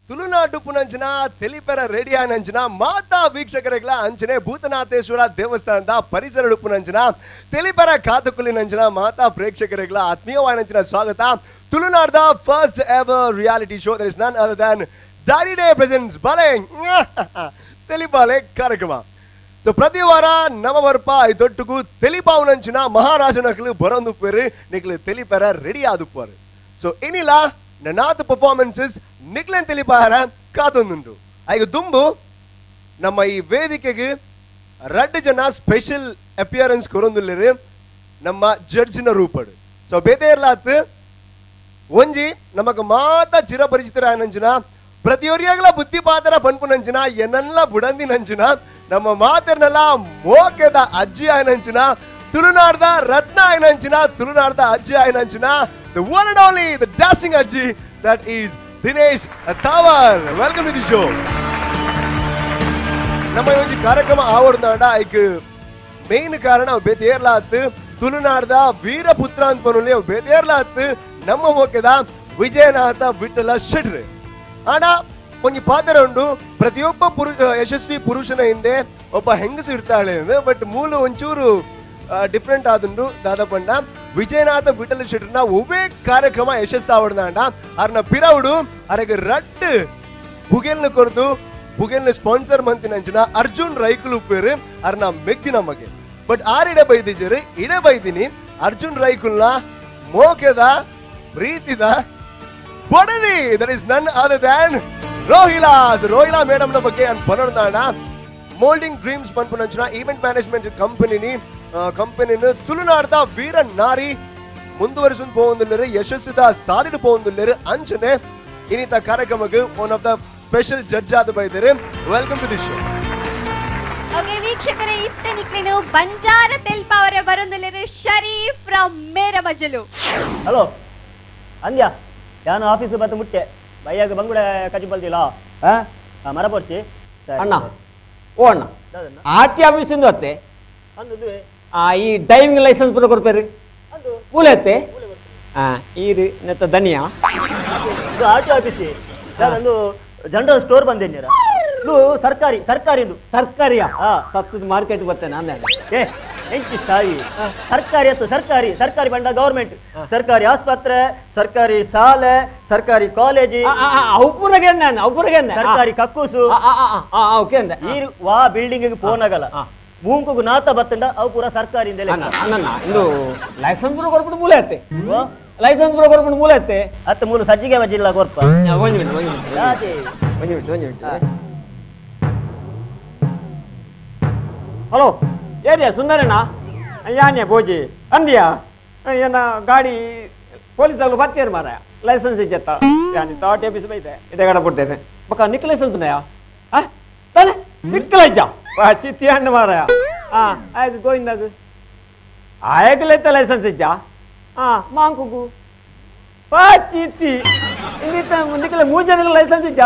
Tulunadu ಪುನಂಚಿನ ತೆಲಿಪೆರ ರೆಡಿಯಾನಂಚಿನ ಮಾತಾ ವೀಕ್ಷಕರಿಗಳ ಅಂಚನೆ ಭೂತನಾಥೇಶ್ವರ ದೇವಸ್ಥಾನದ ಪರಿಸರ ಪುನಂಚಿನ ತೆಲಿಪೆರ ಕಾತುಕುಲಿನಂಚಿನ ಮಾತಾ ಪ್ರೇಕ್ಷಕರಿಗಳ ಆತ್ಮೀಯವಾನಂಚಿನ ಸ್ವಾಗತ. ತುಳುನಾಡದ first ever reality show there is none other than Diary Day presents ಬಲೆ ತೆಲಿಪಾಲೆ ಕಾರ್ಯಕ್ರಮ. ಸೊ ಪ್ರತಿ ವಾರ ನವ ವರ್ಪ ಇದೊಟ್ಟಿಗೂ ತೆಲಿಪಾವನಂಚಿನ ಮಹಾರಾಜನಕಲು ಬರೊಂದುಪ್ಪೇರು ನಿಕ್ಲು ತೆಲಿಪೆರ ರೆಡಿ ಆದುಪ್ಪಾರು. ಸೊ ಏನಿಲ್ಲ ನನಾದ ಪರ್ಫಾರ್ಮೆನ್ಸಸ್ ನಿಕ್ಲೆನ್ ತಿಳಿಪಾರ ಕಾತೊಂದುಂಟು. ಐಗ ದುಂಬು ನಮ್ಮ ಈ ವೇದಿಕೆಗೆ ರಡ್ಡು ಜನ ಸ್ಪೆಷಲ್ ಅಪಿಯರೆನ್ಸ್ ಕೊರೊಂದುಲ್ಲೇರು ನಮ್ಮ ಜಡ್ಜಿನ ರೂಪಡು. ಸೊ ಬೇತೆ ಇರ್ಲಾತ್ ಒಂಜಿ ನಮಗ ಮಾತ ಚಿರಪರಿಚಿತರಾಯನಂಚಿನ ಪ್ರತಿಯೊರಿಯಾಗಲ ಬುದ್ಧಿ ಪಾತ್ರ ಪನ್ಪುನಂಚಿನ ಎನ್ನಲ್ಲ ಬುಡಂದಿನಂಚಿನ ನಮ್ಮ ಮಾತಿರ್ನಲ್ಲ ಮೋಕೆದ ಅಜ್ಜಿ ಆಯನಂಚಿನ ತುಳುನಾಡ್ದ ರತ್ನ ಆಯನಂಚಿನ ತುಳುನಾಡ್ದ ಅಜ್ಜಿ ಆಯನಂಚಿನ the one and only, the dashing Ajji, that is Dinesh Tawar. Welcome to the show. ನಮ್ಮ ಈ ಕಾರ್ಯಕ್ರಮ ಆವರ್ದಾಂಡ ಐಕ್ ಮೇನ್ ಕಾರಣ ಬೇತೇರ್ಲಾತ್ ತುಳುನಾಡ್ದ ವೀರಪುತ್ರ ಅಂತ ಬೇತೇರ್ಲಾತ್ ನಮ್ಮ ಮೋಕೆದ ವಿಜಯನಾಥ ವಿಠಲ ಶೆಟ್ರು. ಆಣ ಒಂಜಿ ಪಾತ್ರ ಉಂಡು ಪ್ರತಿಯೊಬ್ಬ ಪುರುಷ ಯಶಸ್ವಿ ಪುರುಷನ ಹಿಂದೆ ಒಬ್ಬ ಹೆಂಗಸು ಇರ್ತಾಳೆ, ಬಟ್ ಮೂಲ ಒಂಚೂರು ಡಿಫ್ರೆಂಟ್ ಆದುಂಡು. ದಾದಪಂಡ ವಿಜಯನಾಥ ವಿಠಲ ಶೆಟ್ಟರ್ನ ಒವ್ವೇ ಕಾರ್ಯಕ್ರಮ ಯಶಸ್ಸಾವಡ್ದಾಂಡ ಅರ್ನ ಪಿರವುಡು ಅರೆಗೆ ರಡ್ಡು ಬುಗೆಲ್ನ ಕೊರದು ಬುಗೆಲ್ನ ಸ್ಪಾನ್ಸರ್ ಮಂತಿನಂಚಿನ ಅರ್ಜುನ್ ರೈಕುಲು ಉಪ್ಪೇರು ಅರ್ನ ಮೆಗ್ದಿನ ಮಗೆ. ಬಟ್ ಆರ್ ಇಡೆ ಬೈದಿಜರು ಇಡೆ ಬೈದಿನಿ ಅರ್ಜುನ್ ರೈಕುಲ್ನ ಮೋಕೆದ ಪ್ರೀತಿದ ಬಡದಿ that is none other than Rohila. Rohila madam ನ ಬಗ್ಗೆ ಪನೊಡ್ದಾಂಡ ಮೋಲ್ಡಿಂಗ್ ಡ್ರೀಮ್ಸ್ ಪನ್ಪುನಂಚಿನ ಈವೆಂಟ್ ಮ್ಯಾನೇಜ್ಮೆಂಟ್ ಕಂಪನಿನ ತುಳುನಾಡ್ದ ವೀರ ನಾರಿ ಮುಂದುವರಿಸು ಪೋವೊಂದುಲ್ಲೆರ್ ಯಶಸ್ಸಿದ ಸಾದಿಡು ಪೋವೊಂದುಲ್ಲೆರ್ ಅಂಚನೆ ಇನ್ನಿತ ಕಾರ್ಯಕ್ರಮಕ್ಕೆ one of the special judge ಆದ ಬೈದರು. Welcome to the show. Okay ವೀಕ್ಷಕರೇ, ಇತ್ತ ನಿಕ್ಲೆನು ಬಂಜಾರ ತೆಲ್ಪಾವರೆ ಬರೊಂದುಲ್ಲೆರ್ ಶರೀಫ್ ಫ್ರಮ್ ಮೇರಮಜಲು. ಹಲೋ ಅಂದ್ಯ ಯಾನು ಆಫೀಸ್ ಬತ್ತ ಮುಟ್ಟೆ ಬೈಯಾಗ ಬಂಗುಡ ಕಜಿ ಬಲ್ದಿಲ್ಲ ಮರ ಪೋರ್ಚಿ ಅಣ್ಣ. ಓ ಅಣ್ಣ, ಆರ್ ಟಿ ಆಫೀಸಿಂದ ಅತ್ತೆ ಈ ಡ್ರೈವಿಂಗ್ ಲೈಸೆನ್ಸ್ ಪೂರ ಕೊಡ್ಪೇರಿ ಮೂಲೆ ಅತ್ತೆ ಈರು ನೆತ್ತ ದನಿಯಾ ಇದು R T office ಒಂದು ಜನರಲ್ ಸ್ಟೋರ್ ಬಂದೇನಿ ಇದು ಸರ್ಕಾರಿ ಸರ್ಕಾರಿ ಇದು ಸರ್ಕಾರಿಯಾ ಸತ್ತದ ಮಾರ್ಕೆಟ್ ಬರ್ತೇನೆ ನಾನು. ಏ ಎಂಚಿ ಸಾಯಿ ಸರ್ಕಾರಿ ಅತ್ತು ಸರ್ಕಾರಿ ಸರ್ಕಾರಿ ಬಂಡ ಗೌರ್ಮೆಂಟ್ ಸರ್ಕಾರಿ ಆಸ್ಪತ್ರೆ ಸರ್ಕಾರಿ ಶಾಲೆ ಸರ್ಕಾರಿ ಕಾಲೇಜ್ ಅವುಪುರಗೆ ನಾನು ಅವುಪುರಗೆ ಸರ್ಕಾರಿ ಕಕ್ಕೂಸು ಓಕೆ ಅಂದೆ ಈ ವಾ ಬಿಲ್ಡಿಂಗ್ ಫೋನ್ ಆಗಲ್ಲ ಮೂಂಕುಗು ನಾತ ಬತ್ತಂಡ ಅವು ಪೂರ ಸರ್ಕಾರಿ ಅಣ್ಣ ಇದು ಲೈಸೆನ್ಸ್ ಪೂರ ಕೊರ್ಬಿಟ್ಟು ಮೂಲೆ ಅತ್ತೆ ಲೈಸೆನ್ಸ್ ಪೂರ ಕೊರ್ಬಿಟ್ಟು ಮೂಲೆ ಅತ್ತೆ ಅತ್ತ ಮೂಲ ಸಜ್ಜಿಗೆ ಬಜಿಲ್ಲ ಕೊರ್ಪ. ಒಂದು ಮಿನಿಟ್ ಒಂದು ಮಿನಿಟ್ ಒಂದು ಮಿನಿಟ್ ಒಂದು ಮಿನಿಟ್. ಹಲೋ ಏರಿಯಾ ಸುಂದರಣ್ಣ ಯಾನ್ಯ ಬೋಜಿ ಅಂದ್ಯಾ ಏನ ಗಾಡಿ ಪೊಲೀಸ್ ಆಗಲು ಬರ್ತೀರ ಮಾರ ಲೈಸೆನ್ಸ್ ಇಜ್ಜತ್ತ ಯಾನಿ ತಾಟಿ ಆಫೀಸ್ ಬೈತೆ ಇದೇ ಗಡ ಕೊಡ್ತೇನೆ ಬಕ್ಕ ನಿಕ್ ಲೈಸೆನ್ಸ್ ನಯಾ ತಾನೆ ನಿಕ್ಕಲಜ್ಜ ಚಿತ್ತಿ ಹಣ್ಣು ಮಾರಾಯ ಆಯ್ತು ಗೋವಿಂದಾಗ ಆಯಕಲೈತ ಲೈಸೆನ್ಸ್ ಇಜ್ಜ ಮಾಂಕುಗು ಪಾ ಚಿತ್ತಿ ಇಂದಿತ್ತ ನಿಕ್ಕಲ ಮೂರು ಜನಕ್ಕೆ ಲೈಸೆನ್ಸ್ ಇಜ್ಜ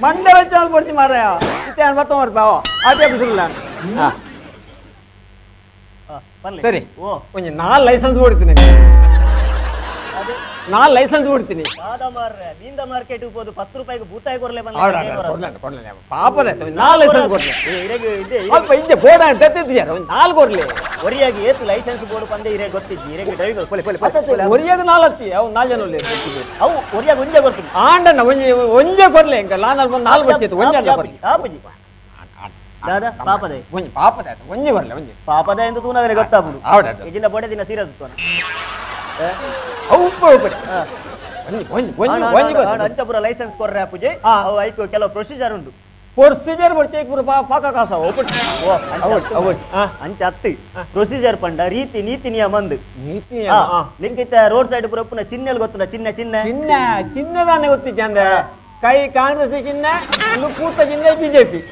ಮಂಡೆ ವೆಚ್ಚ ಕೊಡ್ತಿ ಮಾರಾಯ ಚಿತ್ತಿ ಹಣ್ಣು ಬರ್ತಾ ಬರ್ತಾವ ಆಟಿ ಆಫೀಸ್ ಸರಿ ಒಂಜಿ ನಾಲ್ ಲೈಸೆನ್ಸ್ ಕೊಡ್ತೀನಿ ನಾಲ್ ಲೈಸೆನ್ಸ್ ಕೊಡ್ತೀನಿ. ಮೀನ್ದ ಮಾರ್ಕೆಟ್ ಹೋದು 10 ರೂಪಾಯಿಗೆ ಬೂತಾಯಿ ಕೊರ್ಲೆ ಬಂದ ಕೊಡ್ಲೆ ಪಾಪದ ನಾಲ್ ಲೈಸೆನ್ಸ್ ಕೊಡ್ಲೆ ಅಲ್ಪ ಇಂಜೆ ಬೋರ್ಡ್ ಅಂತ ತೆತ್ತಿದ್ಯಾರ ಒಂದು ನಾಲ್ ಕೊರ್ಲೆ ಒರಿಯಾಗಿ ಏತು ಲೈಸೆನ್ಸ್ ಬೋರ್ಡ್ ಬಂದೆ ಇರೇ ಗೊತ್ತಿದ್ದಿ ಇರೇ ಡ್ರೈವಿಂಗ್ ಕೊಲೆ ಕೊಲೆ ಒರಿಯಾಗ ನಾಲ್ ಹತ್ತಿ ಅವು ನಾಲ್ ಜನ ಉಲ್ಲೇರು ಅವು ಒರಿಯಾಗ ಒಂಜೆ ಕೊಡ್ತೀನಿ ಆಂಡಣ್ಣ ಒಂಜೆ ಒಂಜೆ ಕೊರ್ಲೆ ಇಂಕ ಲಾನಲ್ ಬಂದು ನಾಲ್ ಬಚ್ಚಿತ್ತು ಒಂಜೆ ಅಲ್ಲ ಕೊರ್ಲೆ ಆಪುಜಿ ದಾದಾ ಪಾಪದೆ ಒಂಜಿ ಪಾಪದ ಒಂಜಿ ಬರ್ಲೆ ಒಂಜಿ ಪಾಪದ ಎಂದು ತೂನಗರೆ ಗೊತ್ತಾಪುಡು ಇಜಿನ ಬೋಡೆ ದಿನ ಸೀರದು ತೋನ ಅವು ಉಪ್ಪು ಒಂಜಿ ಒಂಜಿ ಒಂಜಿ ಒಂಜಿ ಅಂಚಪುರ ಲೈಸೆನ್ಸ್ ಕೊರ್ರೆ ಅಪುಜಿ ಅವು ಐಕು ಕೆಲವು ಪ್ರೊಸೀಜರ್ ಉಂಟು ಪ್ರೊಸೀಜರ್ ಬರ್ಚೆ ಪೂರ ಪಾಕ ಕಾಸ ಅಂಚ ಅತ್ತಿ ಪ್ರೊಸೀಜರ್ ಪಂಡ ರೀತಿ ನೀತಿ ನಿಯಮ ಅಂದು ನೀತಿ ನಿಯಮ ನಿಂಕಿತ ರೋಡ್ ಸೈಡ್ ಪೂರ ಉಪ್ಪುನ ಚಿಹ್ನೆಲ್ ಗೊತ್ತುಂಡ ಚಿಹ್ನೆ ಚಿಹ್ನೆ ಚಿಹ್ನೆ ಚಿಹ್ನೆ ತಾನೆ ಗೊತ್ತಿಜ್ಜ ಅಂದ ಕೈ ಕಾಂಗ್ರೆಸ್ ಚಿಹ್ನೆ ಪೂತ ಚಿಹ್ನೆ ಬಿಜೆಪಿ.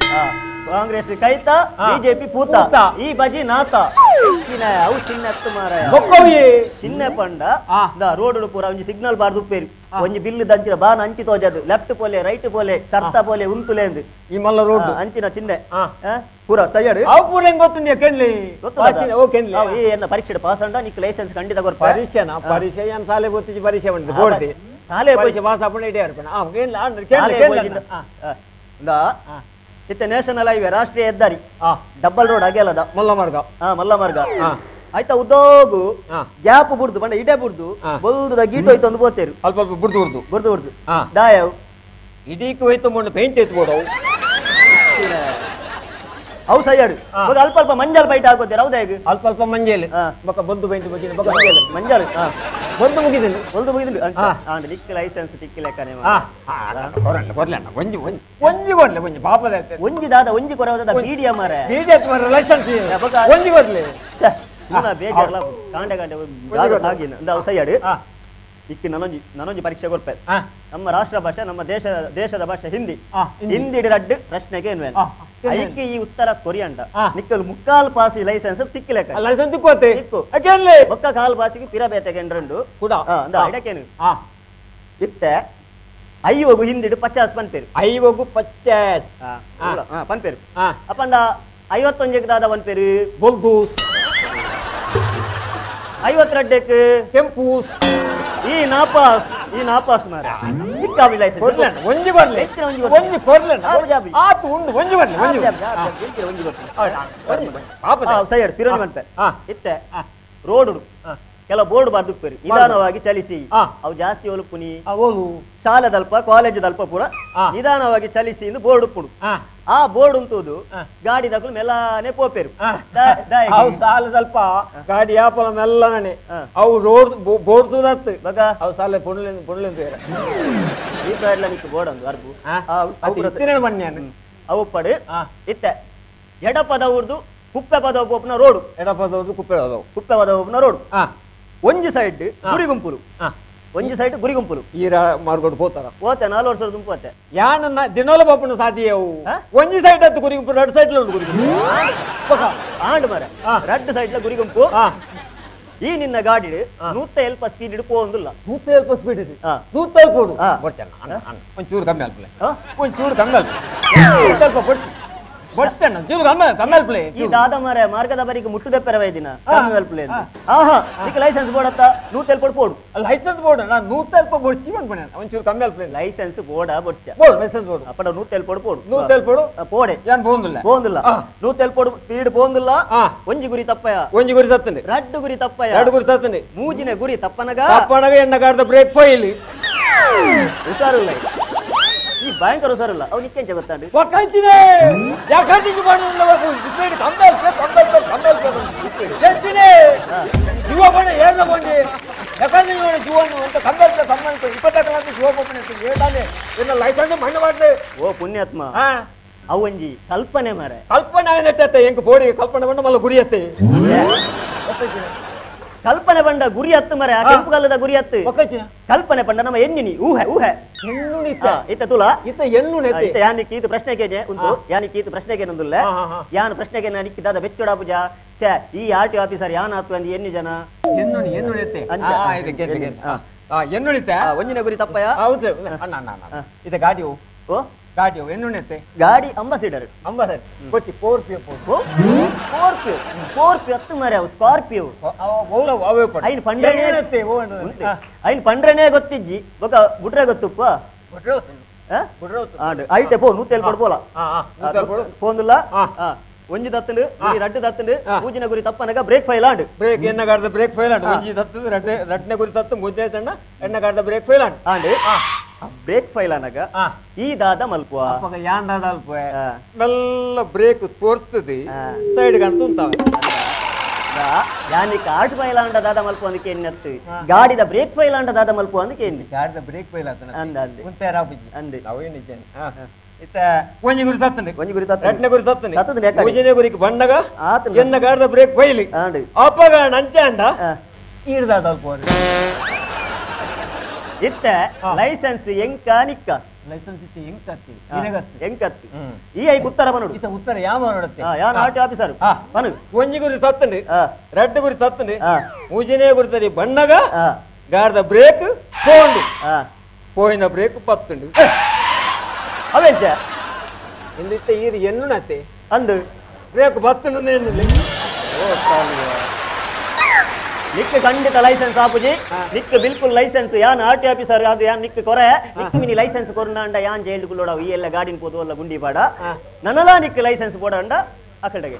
Congress ಕೈತ BJP ಪೂತ ಈ ಬಜಿ ನಾತ ಅವು ಚಿನ್ನ ಮಾರಾಯ ಚಿನ್ನ ಪಂಡ ರೋಡ್ ಪೂರ ಒಂಜಿ ಸಿಗ್ನಲ್ ಬಾರ್ದು ಉಪ್ಪೇರಿ ಒಂಜಿ ಬಿಲ್ಲು ದಂಚಿನ ಬಾನ ಅಂಚಿ ತೋಜದು ಲೆಫ್ಟ್ ಪೋಲೆ ರೈಟ್ ಪೋಲೆ ಸರ್ತ ಪೋಲೆ ಉಂತುಲೆ ಅಂದು ಈ ಮಲ್ಲ ರೋಡ್ ಅಂಚಿನ ಚಿಹ್ನೆ ಪೂರ ಸೈಯಡ್ ಅವು ಪೂರ ಹೆಂಗ್ ಗೊತ್ತುಂಡಿಯ ಕೆನ್ಲಿ ಗೊತ್ತು ಈ ಎನ್ನ ಪರೀಕ್ಷೆ ಪಾಸ್ ಅಂಡ ನಿಕ್ ಲೈಸೆನ್ಸ್ ಖಂಡಿತ ಕೊರ್ಪ ಪರೀಕ್ಷೆನಾ ಪರೀಕ್ಷೆ ಏನ್ ಸಾಲೆ ಗೊತ್ತಿಜಿ ಪರೀಕ್ಷೆ ಉಂಟು ಬೋರ್ಡ್ ಸಾಲೆ ಪರೀಕ್ಷೆ ಪಾಸ್ ಆಪುಂಡ ಇಡೇ ಇರ್ಪಣ ಇತ್ತೆ ನ್ಯಾಷನಲ್ ಹೈವೇ ರಾಷ್ಟ್ರೀಯ ಹೆದ್ದಾರಿ ಡಬಲ್ ರೋಡ್ ಅಗೆಲದ ಮಲ್ಲ ಮಾರ್ಗ ಮಲ್ಲ ಮಾರ್ಗ ಆಯ್ತಾ ಉದ್ದೋಗು ಗ್ಯಾಪ್ ಬುಡ್ದು ಬಂಡ ಇಡೆ ಬುಡ್ದು ಬುಡ್ದ ಗೀಟ್ ಹೋಯ್ತು ಒಂದು ಬೋತೇರು ಅಲ್ಪ ಅಲ್ಪ ಬುಡ್ದು ಬುಡ್ದು ಬುಡ್ದು ಬುಡ್ದು ದಾಯವ್ ಇದೀಕ್ ಹೋಯ್ತು ಮೊಣ್ಣು ಪೇಂಟ್ ಐತು ಬೋಡವು ಅವು ಸೈಯಾಡು ಅಲ್ಪ ಅಲ್ಪ ಮಂಜಲ್ ಬೈಟ್ ಹಾಕೋತೀರ ಹೌದಾ ಈಗ ಅಲ್ಪ ಅಲ್ಪ ಮಂಜಲ್ ಬೊಕ್ಕ ಬೊಲ್ದು ಪೇಂಟ್ ಬೊಕ್ಕ ಬೊಕ್ಕ ಮಂಜಲ್ ಬೊಲ್ದು ಮುಗಿದಿಲ್ಲ ಬೊಲ್ದು ಮುಗಿದಿಲ್ಲ ಆಂಡ್ ನಿಕ್ ಲೈಸೆನ್ಸ್ ತಿಕ್ಕಿ ಲೆಕ್ಕನೆ ಕೊರಲ್ಲ ಕೊರ್ಲೆ ಅಣ್ಣ ಒಂಜಿ ಒಂಜಿ ಒಂಜಿ ಕೊರ್ಲೆ ಒಂಜಿ ಪಾಪದ ಒಂಜಿ ದಾದ ಒಂಜಿ ಕೊರವದ ಬೀಡಿಯ ಮಾರೆ ಬೀಡಿಯ ಮಾರೆ ಲೈಸೆನ್ಸ್ ಒಂಜಿ ಕೊರ್ಲೆ ಪೂರ ಬೇಜಾರ್ಲ ಕಾಂಡೆ ಕಾಂಡೆ ಹಾಗಿನ ಅಂದ ಅವು ಸೈಯಾಡು ಇಕ್ಕಿ ನನೊಂಜಿ ನನೊಂಜಿ ಪರೀಕ್ಷೆ ಕೊರ್ಪೆ ನಮ್ಮ ರಾಷ್ಟ್ರ ಭಾಷೆ ನಮ್ಮ ದೇಶ ದೇಶದ ಭಾಷೆ ಹಿಂದಿ ಹಿಂದಿ ರಡ್ಡು ಪ್ರಶ್ನೆಗೆ ಏನ್ವೇನು ಐಕೆ ಈ ಉತ್ತರ ಕೊರಿಯಂಡ ನಿಕ್ಕಲ್ ಮುಕ್ಕಾಲ್ ಪಾಸಿ ಲೈಸೆನ್ಸ್ ತಿಕ್ಕಿಲೆಕ್ಕ ಲೈಸೆನ್ಸ್ ತಿಕ್ಕೋತೆ ತಿಕ್ಕು ಬೊಕ್ಕ ಕಾಲ್ ಪಾಸಿಗೆ ಪಿರಬೇತೆ ಕೆಂಡ್ರಂಡು ಕೂಡ ಅಂದ ಇಡಕೇನು ಇತ್ತೆ ಐವಗು ಹಿಂದಿಡು 50 ಪನ್ಪೇರು ಐವಗು 50 ಪನ್ಪೇರು ಅಪ್ಪಂಡ 51 ದಾದ ಪನ್ಪೇರು ಬೊಲ್ದು 52 ಕೆಂಪು ಈ ನಾಪಾಸ್ ಈ ನಾಪಾಸ್ ಮಾರ ಇಕ್ಕಾವಿ ಲೈಸೆನ್ಸ್ ಒಂಜಿ ಕೊರ್ಲೆ ಒಂಜಿ ಕೊರ್ಲೆ ಆತು ಉಂಡು ಒಂಜಿ ಕೊರ್ಲೆ ಒಂಜಿ ಒಂಜಿ ಕೊರ್ಲೆ ಪಾಪ ಸೈಯಡ್ ಫಿರೋಜ್ ಮನ್ಪೆ ಇತ್ತೆ ರೋಡ್ ಕೆಲ ಬೋರ್ಡ್ ಬಾರ್ದು ಉಪ್ಪೇರು ನಿಧಾನವಾಗಿ ಚಲಿಸಿ ಅವು ಜಾಸ್ತಿ ಒಲುಪುನಿ ಶಾಲೆದಲ್ಪ ಕಾಲೇಜದಲ್ಪ ಪೂರ ನಿಧಾನವಾಗಿ ಚಲಿಸಿ ಎಂದು ಬೋರ್ಡ್ ಉಪ್ಪುಡು ಆ ಬೋರ್ಡ್ ಉಂಟುದು ಗಾಡಿ ದಕ್ಕಲು ಮೆಲ್ಲನೆ ಪೋಪೇರು ಅವು ಸಾಲದಲ್ಪ ಗಾಡಿ ಯಾಪಲ ಮೆಲ್ಲನೆ ಅವು ರೋಡ್ ಬೋರ್ಡ್ ತೂದತ್ತು ಬಗ ಅವು ಸಾಲೆ ಪುಣ್ಲೆ ಪುಣ್ಲೆ ಈ ಸಾರ್ಲ ನಿಕ್ಕು ಬೋರ್ಡ್ ಒಂದು ಅರ್ಬು ಅವು ಪಡು ಇತ್ತೆ ಎಡಪದ ಊರ್ದು ಕುಪ್ಪೆ ಪದ ಪೋಪುನ ರೋಡ್ ಎಡಪದ ಊರ್ದು ಕುಪ್ಪೆ ಪದವು ಕುಪ್ಪೆ ಪದ ಪೋಪುನ ರೋಡ್ ಒಂಜಿ ಸೈಡ್ ಗುರಿ ಗುಂಪುಲು ಒಂಜಿ ಸೈಡ್ ಗುರಿ ಗುಂಪುಲು ಈರ ಮಾರ್ಗೋಡು ಪೋತಾರ ಹೋತೆ 4 ವರ್ಷದ ಗುಂಪು ಹೋತೆ ಯಾನ ದಿನೋಲ ಬಾಪುನ ಸಾಧ್ಯವು ಒಂಜಿ ಸೈಡ್ ಅತ್ತು ಗುರಿ ಗುಂಪು ರಡ್ ಸೈಡ್ ಗುರಿ ಗುಂಪು ಆಂಡ್ ಮರ ರಡ್ ಸೈಡ್ ಗುರಿ ಗುಂಪು ಈ ನಿನ್ನ ಗಾಡಿ 170 ಸ್ಪೀಡ್ ಪೋಂದಿಲ್ಲ 170 ಸ್ಪೀಡ್ ಇದೆ 170 ಓಡು ಬರ್ತಾನ ಒಂಚೂರು ಕಮ್ಮಿ ಅಲ್ಪಲೆ ಒಂಚೂರು ಕಮ್ಮಿ ಅಲ್ಪ ಸ್ವಲ್ಪ ಕೊಡ್ತಿ ಬರ್ತಾನ ಚೂರು ಕಮ್ಮಿ ಕಮ್ಮಿ ಅಲ್ಪಲೆ ಈ ದಾದ ಮಾರೆ ಮಾರ್ಗದ ಬರಿಗೆ ಮುಟ್ಟುದೆ ಪೆರವೈದಿನ ಕಮ್ಮಿ ಅಲ್ಪಲೆ ಆಹಾ ನಿಕ್ಕೆ ಲೈಸೆನ್ಸ್ ಬೋರ್ಡ್ ಅತ್ತ 170 ಪೋಡು ಲೈಸೆನ್ಸ್ ಬೋರ್ಡ್ ನಾನು 170 ಬೊಡ್ಚಿ ಬಂದ್ಬಿಡ ಒಂಚೂರು ಕಮ್ಮಿ ಅಲ್ಪಲೆ ಲೈಸೆನ್ಸ್ ಬೋರ್ಡ್ ಬೊಡ್ಚ board licence board ಅಪ್ಪಡ 170 ಪೋಡು 170 ಪೋಡು ಪೋಡೆ ಏನ್ ಪೋಂದಿಲ್ಲ ಪೋಂದಿಲ್ಲ 170 ಪೋಡು ಸ್ಪೀಡ್ ಪೋಂದಿಲ್ಲ ಒಂಜಿ ಗುರಿ ತಪ್ಪಯ ಒಂಜಿ ಗುರಿ ತತ್ತಂಡೆ ರಡ್ಡು ಗುರಿ ತಪ್ಪಯ ಎರಡು ಗುರಿ ತತ್ತಂಡೆ ಮೂಜಿನ ಗುರಿ ತಪ್ಪನಗ ತಪ್ಪನಗ ಎಣ್ಣ ಗಾಡದ ಬ್ರೇಕ್ ಫೈಲ್ ಹುಷಾರಿಲ್ಲ ಈ ಭಯಂಕರ ಹುಷಾರಿಲ್ಲ ಅವ್ ನಿಕ್ಕೆಂಚ ಗೊತ್ತಾಂಡು ಒಕ್ಕಂಚಿನೆ ಯಾಕಂಚಿಗೆ ಜೀವ ಬಣ್ಣ ಏರ್ದ ಬಂಡಿ ಯಾಕಂದ್ರೆ ಜೀವನ ಅಂತ ಕಂಬಲ್ ಕಂಬಲ್ 24 ಜೀವ ಬಣ್ಣ ಏಟಾನೆ ಎನ್ನ ಲೈಸೆನ್ಸ್ ಮಣ್ಣು ಮಾಡ್ದೆ ಓ ಪುಣ್ಯಾತ್ಮ ಅವಂಜಿ ಕಲ್ಪನೆ ಮಾರೆ ಕಲ್ಪನೆ ನೆಟ್ಟತ್ತೆ ಎಂಕ್ ಬೋಡಿ ಕಲ್ಪನೆ ಬಣ್ಣ ಮಲ್ಲ ಗುರಿ ಅತ್ತೆ ಕಲ್ಪನೆ ಬಂಡ ಗುರಿ ಹತ್ತು ಮರೆ ಕೆಂಪು ಕಲ್ಲದ ಗುರಿ ಹತ್ತು ಕಲ್ಪನೆ ಪಂಡ ನಮ್ಮ ಎಣ್ಣಿನಿ ಊಹೆ ಊಹೆ ಇತ್ತ ತುಲಾ ಇತ್ತ ಎಣ್ಣು ಇತ್ತ ಯಾನಿಕ್ ಈತ ಪ್ರಶ್ನೆ ಕೇಜೆ ಉಂಟು ಯಾನಿಕ್ ಈತ ಪ್ರಶ್ನೆ ಕೇನೊಂದುಲ್ಲ ಯಾನ್ ಪ್ರಶ್ನೆ ಕೇನ ನಿಕ್ಕಿದಾದ ಬೆಚ್ಚೊಡ ಪೂಜಾ ಛೇ ಈ R T officer ಯಾನ್ ಆತು ಅಂದ್ ಎಣ್ಣು ಜನ ಎನ್ನುಣಿತೆ ಒಂಜಿನ ಗುರಿ ತಪ್ಪಯ ಹೌದು ಅಣ್ಣ ಅಣ್ಣ ಇದ ಗಾಡಿ ಓ ಗಾಡಿ ಎನ್ನುಣೆತ್ತೆ ಗಾಡಿ ambassador ambassador Kochi Scorpio Scorpio Scorpio ಹತ್ತು ಮಾರೆ ಅವು ಸ್ಕಾರ್ಪಿಯೋ ಐನ್ ಪಂಡ್ರೆನೇ ಐನ್ ಪಂಡ್ರೆನೇ ಗೊತ್ತಿಜ್ಜಿ ಬೊಕ ಬುಟ್ರೆ ಗೊತ್ತುಪ್ಪ ಐಟೆ ಪೋ 170 ಪೋಡು ಪೋಲ ಪೋಂದುಲ್ಲ ಒಂಜಿ ತತ್ತಂಡು ಗುರಿ ರಡ್ಡು ತತ್ತಂಡು ಪೂಜಿನ ಗುರಿ ತಪ್ಪನಗ ಬ್ರೇಕ್ ಫೈಲ್ ಆಂಡ್ ಬ್ರೇಕ್ ಎನ್ನ ಗಾಡದ ಬ್ರೇಕ್ ಫೈಲ್ ಆಂಡ್ ಒಂಜಿ ತತ್ತು ರಡ್ಡನೆ ಗುರಿ ತತ್ತು ಮೂಜನೇ ತಣ್ಣ ಎನ್ನ ಗಾಡದ ಬ್ರೇಕ್ ಫೈಲ್ ಆಂಡ್ and break file ಅನಗ ಈ ದಾದ ಮಲ್ಪುವ ಅಪ್ಪಗ ಯಾನ್ ದಾದ ಅಲ್ಪುವ ಮೆಲ್ಲ ಬ್ರೇಕ್ ತೋರ್ತದೆ ಸೈಡ್ ಗಂತ ಉಂತಾವೆ ಯಾನಿಕ್ ಆಟ್ ಫೈಲ್ ಆಂಡ ದಾದ ಮಲ್ಪು ಅಂದಕ್ಕೆ ಎನ್ನತ್ತು ಗಾಡಿದ ಬ್ರೇಕ್ ಫೈಲ್ ಆಂಡ ದಾದ ಮಲ್ಪು ಅಂದಕ್ಕೆ ಎನ್ನಿ ಗಾಡಿದ ಬ್ರೇಕ್ ಫೈಲ್ ಆತನ ಅಂದ ಅಂದೆ ಉಂತೆ ರಾಪುಜಿ ಅಂದೆ ಅವೇನು ನಿಜನೆ ಇತ್ತ ಒಂಜಿ ಗುರಿ ತತ್ತಂಡೆ ಒಂಜಿ ಗುರಿ ತತ್ತಂಡೆ ರಡ್ಡನೆ ಗುರಿ ತತ್ತಂಡೆ ತತ್ತಂಡೆ ಯಾಕೆ ಮೂಜನೇ ಗುರಿಗೆ ಬಂಡಗ ಆತನ ಎನ್ನ ಗಾಡಿದ ಬ್ರೇಕ್ ಫೈಲ್ ಆಂಡ್ ಅಪ್ಪಗ ನಂಚೆ ಅಂಡ ಈಡ್ದಾದ ಅಲ್ಪುವ ಇತ್ತೆ ಲೈಸೆನ್ಸ್ ಎಂಕ ನಿಕ್ಕ ಲೈಸೆನ್ಸ್ ಇತ್ತೆ ಎಂಕತ್ತಿ ಇರೆಗತ್ತಿ ಎಂಕತ್ತಿ ಈ ಐಕ್ ಉತ್ತರ ಬನಡು ಇತ್ತ ಉತ್ತರ ಯಾವ ನೋಡತ್ತೆ ಯಾನ್ ಆರ್ಟಿ ಆಫೀಸರ್ ಬನು ಒಂಜಿ ಗುರಿ ತತ್ತಂಡು ರಡ್ಡು ಗುರಿ ತತ್ತಂಡು ಮೂಜಿನೇ ಗುರಿತರಿ ಬಣ್ಣಗ ಗಾರ್ದ ಬ್ರೇಕ್ ಪೋಂಡು ಪೋಯಿನ ಬ್ರೇಕ್ ಪತ್ತುಂಡು ಅವೆಂಚ ಇಂದಿತ್ತ ಈರು ಎನ್ನುನತ್ತೆ ಅಂದು ಬ್ರೇಕ್ ಬತ್ತುಂಡು ಎನ್ನುಲೆ ನಿಕ್ ಖಂಡಿತ ಲೈಸೆನ್ಸ್ ಆಪುಜಿ ನಿಕ್ ಬಿಲ್ಕುಲ್ ಲೈಸೆನ್ಸ್ ಯಾನ್ ಆರ್ ಟಿ ಆಫೀಸರ್ ಅದು ಯಾನ್ ನಿಕ್ ಕೊರೆ ನಿಕ್ ಮಿನಿ ಲೈಸೆನ್ಸ್ ಕೊರ್ನಾಂಡ ಯಾನ್ ಜೈಲ್ ಕುಲ್ಲೋಡ ಈ ಎಲ್ಲ ಗಾಡಿನ ಪೋದು ಅಲ್ಲ ಗುಂಡಿ ಪಾಡ ನನಲಾ ನಿಕ್ ಲೈಸೆನ್ಸ್ ಪೋಡಂಡ ಅಕಡೆಗೆ.